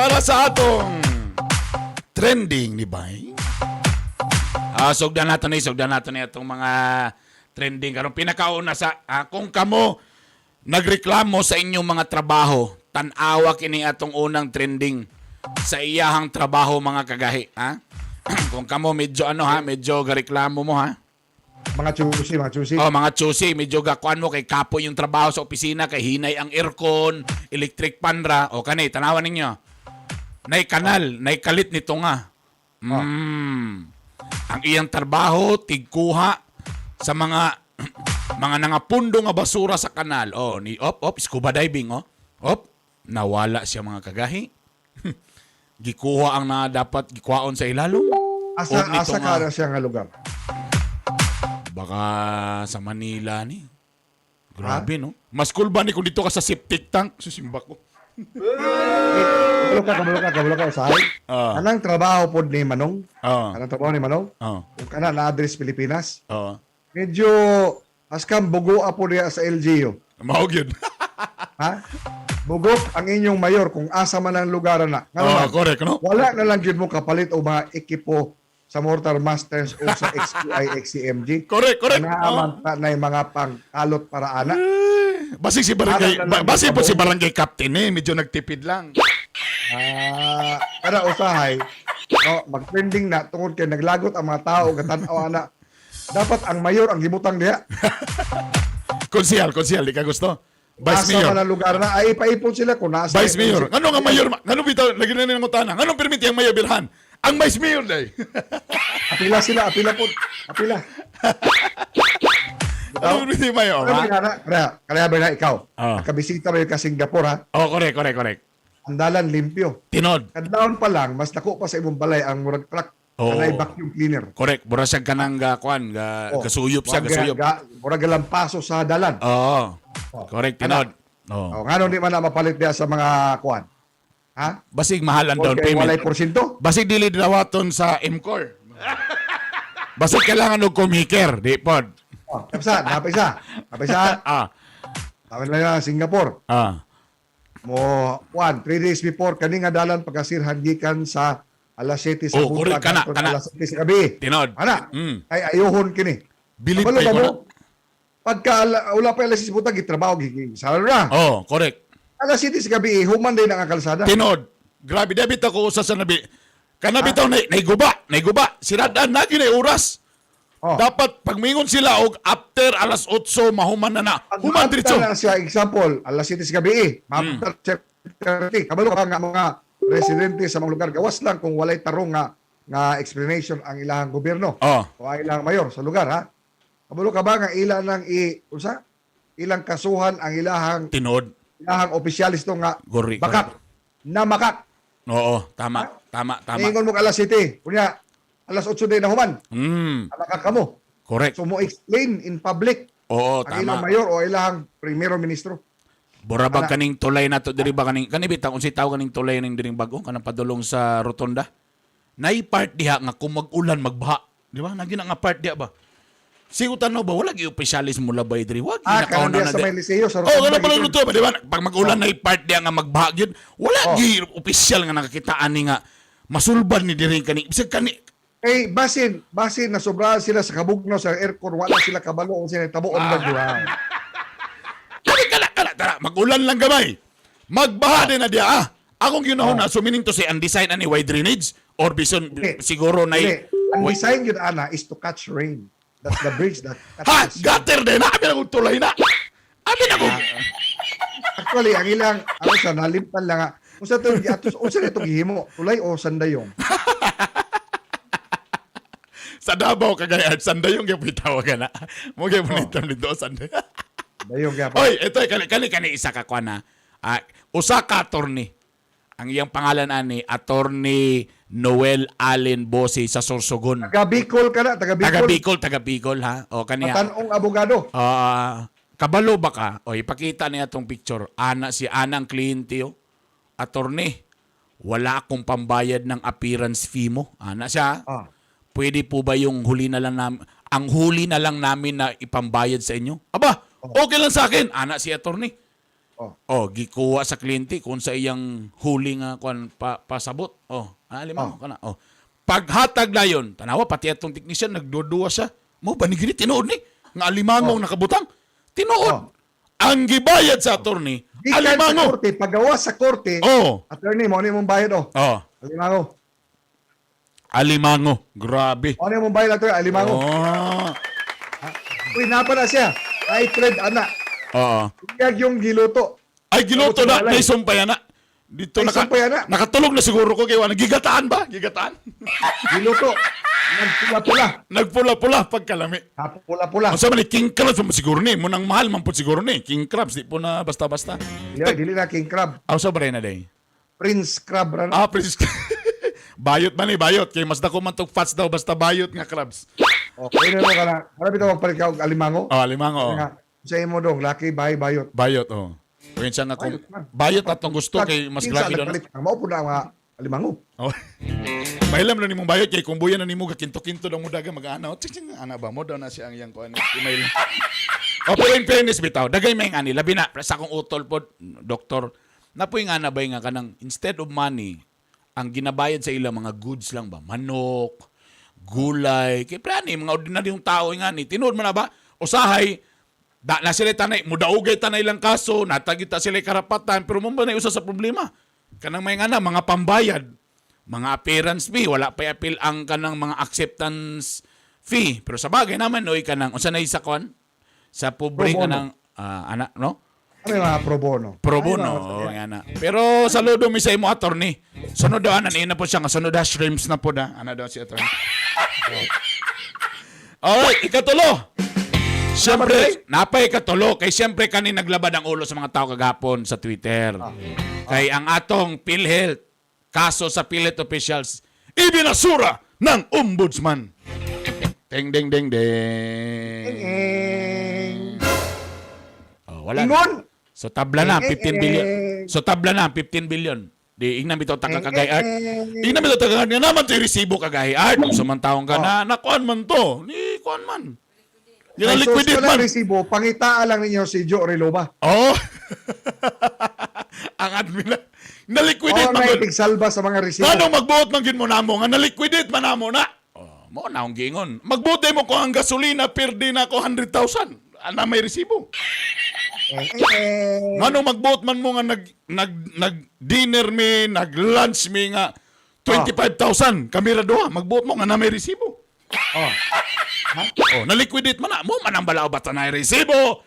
Para sa atong trending ni Bay. Ah, sugdan nato ni atong mga trending karon. Pinakauna sa kung kamo nagreklamo sa inyong mga trabaho, tan-awa kini atong unang trending sa iyahang trabaho, mga kagahi, ha? Kung kamo medyo ano ha, medyo gareklamo mo ha. Mga chusi, mga chusi. Oh, mga chusi, medyo gakuan mo kay kapo yung trabaho sa opisina, kay hinay ang aircon, electric pan ra. O kani, tanawan ninyo. Nay kanal, nay kalit nito nga. Ang iyang trabaho, tigkuha sa mga mga nangapundo nga basura sa kanal. Oh, ni op op scuba diving oh. Op, nawala siya, mga kagahi. Gikuha ang na dapat gikuhaon sa ilalom. Asa, Og nito asa nga. ka na siya nga lugar? Baka sa Manila ni. Grabe, no? Mas cool ba ni kung dito ka sa septic tank? Susimba ko. Kabalo ka, kabalo ka, kabalo ka, usahay. Anang trabaho pod ni Manong? Anang trabaho ni Manong? Kung kana na address Pilipinas, medyo askam bugo po niya sa LGU. Mao gyud. Ha? Bugok ang inyong mayor kung asa man ang lugar na. Nga Oh, naman, correct, no? wala na lang gyud mo kapalit o mga ekipo sa Mortar Masters o sa XQI, XCMG. Correct, correct. Naaman ta na yung mga pangkalot para ana. Eh, basig si barangay, Para na lang basig po yung si barangay captain eh, medyo nagtipid lang. Ah, para usahay, no, mag-trending na tungod kay naglagot ang mga tao gatan-aw ana. Dapat ang mayor ang gibutang diha. Konsihal, konsihal, di ka gusto? Vice Asa Mayor. man ang lugar na ay ipaipon sila kung nasa Vice Mayor. Ano nga mayor? Ngano bitaw lagi na nang utana? Nganong permiti ang mayor bilhan? Ang Vice Mayor day. Apila sila, apila po. Apila. Ano permiti ang mayor? Pero Ha? kaya kaya kaya ba na ikaw? Ah. Nakabisita ba yung ka Singapore ha? Oh, correct, correct, correct. Ang dalan limpyo. Tinod. Kadlawon pa lang mas dako pa sa imong balay ang murag truck. Oo. Kanay vacuum cleaner. Correct. Mura siya kanang ga kuan, ga Oh. gasuyop siya, Murag gasuyop. Murag galampaso sa dalan. Oo. Oh. Correct, tinod. Oo. Oh, ngano di man na mapalit diha sa mga kuan? Ha? Basig mahal ang down Okay, walay payment. porsyento. Basig dili dawaton sa MCOR. Basig kailangan og kumiker, di pod. Oh, kapsa, napay isa. Napay isa. Tawag lang na Singapore. Mo, one, 3 days before, kani nga dalan pagkasirhan gikan sa alas 7 sa Oh, correct, buntag kana, hangtod kana. alas 7 sa gabi. Tinod. Ana, ay ayuhon kini. Bilib Kabalo kay ba ko mo? na. Pagka wala pa alas 6 sa buntag, gitrabaho, salo na. Oh, correct. Alas 7 sa gabi, human din ang kalsada. Tinod. Grabe, debit ako usa sa nabi. Kana bitaw nay naiguba, naiguba. Siradan na gyud oras. Oh. Dapat pagmingon sila og after alas 8 mahuman na na. Pag Human maabtan diretso. na siya, example, alas 7 sa gabi, maabtan siya 30. Kabalo ka nga mga residente sa mga lugar, gawas lang kung walay tarong nga nga explanation ang ilahang gobyerno o ang ilahang mayor sa lugar, ha? Kabalo ka ba nga ila nang i unsa? Ilang kasuhan ang ilahang Tinod. ilahang opisyalis to nga Gori, bakak na makak. Oo, tama, tama, tama. Ingon mo alas 7, kunya alas 8 din na human. Makak ka mo. Correct. So mo explain in public Oo, ang ilang tama. mayor o ilahang primero ministro. Bura ba Ana. kaning tulay na to diri ba kaning kani bitang unsay tawag kaning tulay ning diring bag-o kanang padulong sa rotonda? Nay part diha nga kung mag-ulan magbaha. Di ba? Nagi na nga part diha ba? Sigo tanaw ba wala gyud opisyalis mo labay diri. Wag Ah, gyud kanang nakauna diha na sa di. may liseo sa Oh, Rotonda kana pala gikan. luto ba di ba? Pag mag-ulan nay part diha nga magbaha gyud, wala gyud opisyal nga nakakitaan ni nga masulbad ni diri kani. Bisag kani Eh, basin, basin na sobrahan sila sa kabugno sa aircon, wala sila kabalo kung sila tabuon ba ah. Kani kala kala tara, mag-ulan lang gamay. Magbaha din na diha ah. Akong ginahon na sumining to say ang design ani wide drainage or bison Hindi. siguro na Hindi. Ang design yun, ana, is to catch rain. That's the bridge that Ha, catches rain. gutter din na. Abi na kong tulay na. Abi na kong Actually, ang ilang, ano sa, nalimtan lang nga. Unsa to, atos, unsa na ito gihimo? Tulay o sandayong? Sa Davao kagaya sandayong gyud tawag na. Mo gyud oh. Nito sanday. Dayong kaya pa. Oy, ito kani kani kani isa ka kuan na. Ah, usa ka attorney. Ang iyang pangalan ani Attorney Noel Allen Bose sa Sorsogon. Taga Bicol ka na, taga Bicol. Taga Bicol, taga Bicol ha. O kaniya. Matanong abogado. Ah, kabalo ba ka? O ipakita niya tong picture. Ana si Ana ang kliyente oh. Attorney, wala akong pambayad ng appearance fee mo. Ana siya. Pwede po ba yung huli na lang namin, ang huli na lang namin na ipambayad sa inyo? Aba, okay lang sa akin. Ana si attorney. Oh. Oh, gikuha sa kliyente kung sa iyang huli nga kuan pa, pasabot. Oh, alimango kana. Oh. Paghatag dayon, tanawa pati atong technician nagduduwa siya. Mo ba ni gini tinuod ni nga alimango ang nakabutang? Tinuod. Oh. Ang gibayad sa attorney, Gikan sa alimango. korte, pagawa sa korte, Oh. attorney, mo ano imong bayad oh. Oh, Alimango. alimango. Grabe. Ano imong bayad, attorney? Alimango. Oh. Uy, napa na siya. Ay, thread, ana. Oo. Iyag yung giluto. Ay, giluto na, Balay. naisumpay na. Dito naka, Naisumpay na. nakatulog na siguro ko kay wala. Gigataan ba? Gigataan? Giluto. Nagpula-pula. Nagpula-pula pagkalami. Napula-pula. Ang sabi ni king crabs man siguro ni, munang mahal man po siguro ni. King crabs di po na basta-basta. Dili, dili na king crab. Aw sa na day. Prince crab ra na. Ah, prince. Bayot man ni bayot kay mas dako man tog fats daw basta bayot nga crabs. Okay na mo ka na. Para bitaw magpalit ka og alimango. Oh, alimango. Oh. Nga, sa imo dong, laki bay bayot. Bayot oh. Kaya siya nga kung Bayot man. bayot atong gusto kay mas Kinsa grabe daw. Na. nagpalit ka, mao po na ang mga alimango. Oh. Mahilam na nimong bayot kay kung buyan na nimo gakinto-kinto daw mo daga mag-ana. Oh, Tsing, tsing, ana ba mo daw na siya ang iyang kuan. Email. Oh, pero in fairness bitaw, dagay may ani labi na sa akong utol pod, doktor. Napoy nga na ba nga kanang instead of money, ang ginabayad sa ila mga goods lang ba, manok, gulay, kay prani mga ordinaryong tao nga ni tinuod man na ba? Usahay da na sila tanay, mudaugay tanay lang kaso, natagita sila karapatan, pero mo ba na usa sa problema? Kanang may nga na, mga pambayad, mga appearance fee, wala pa appeal ang kanang mga acceptance fee. Pero sa bagay naman, oy, kanang, unsa na isa kon? Sa pobre Pro bono. kanang, anak, no? Ano yung mga pro bono? Pro Ay, bono, mga- oo, nga na. Pero saludo mi sa imo attorney. Sunod daw anan ina po siya nga sunod ha shrimps na po da. Ana daw si attorney. Alright, ikatulo. Siyempre, napay ikatulo kay siyempre kani naglabad ang ulo sa mga tao kagahapon sa Twitter. Kay ang atong PhilHealth kaso sa PhilHealth officials ibinasura ng ombudsman. Ding ding ding ding. Ing. Oh, wala na. Ingon! So tabla na Eh, 15 billion. eh. So tabla na 15 billion. Di ingnan bitaw taga Eh, kagay art. eh. Ingnan bitaw taga nga naman to resibo kagay art. Sumantawon ka Oh. na nakuan man to. Ni kuan man. Gina May source liquidate ko lang man. resibo, pangitaa lang ninyo si Joe Relova. Oh. Ang admin na. Na-liquidate O man na gud. tigsalba sa mga resibo. Ngano magbuot man gyud mo namo nga na-liquidate man namo na. Oh, mo na akong giingon. Magbuot mo ko ang gasolina pirdi na ako 100,000. Ana may resibo. Eh, eh, eh. Ngano magbuot man mo nga nag nag nag dinner mi, nag lunch mi nga 25,000 kami ra duha magbuot mo nga na may resibo. Oh. Oh, na-liquidate man na mo man ang balao basta na resibo.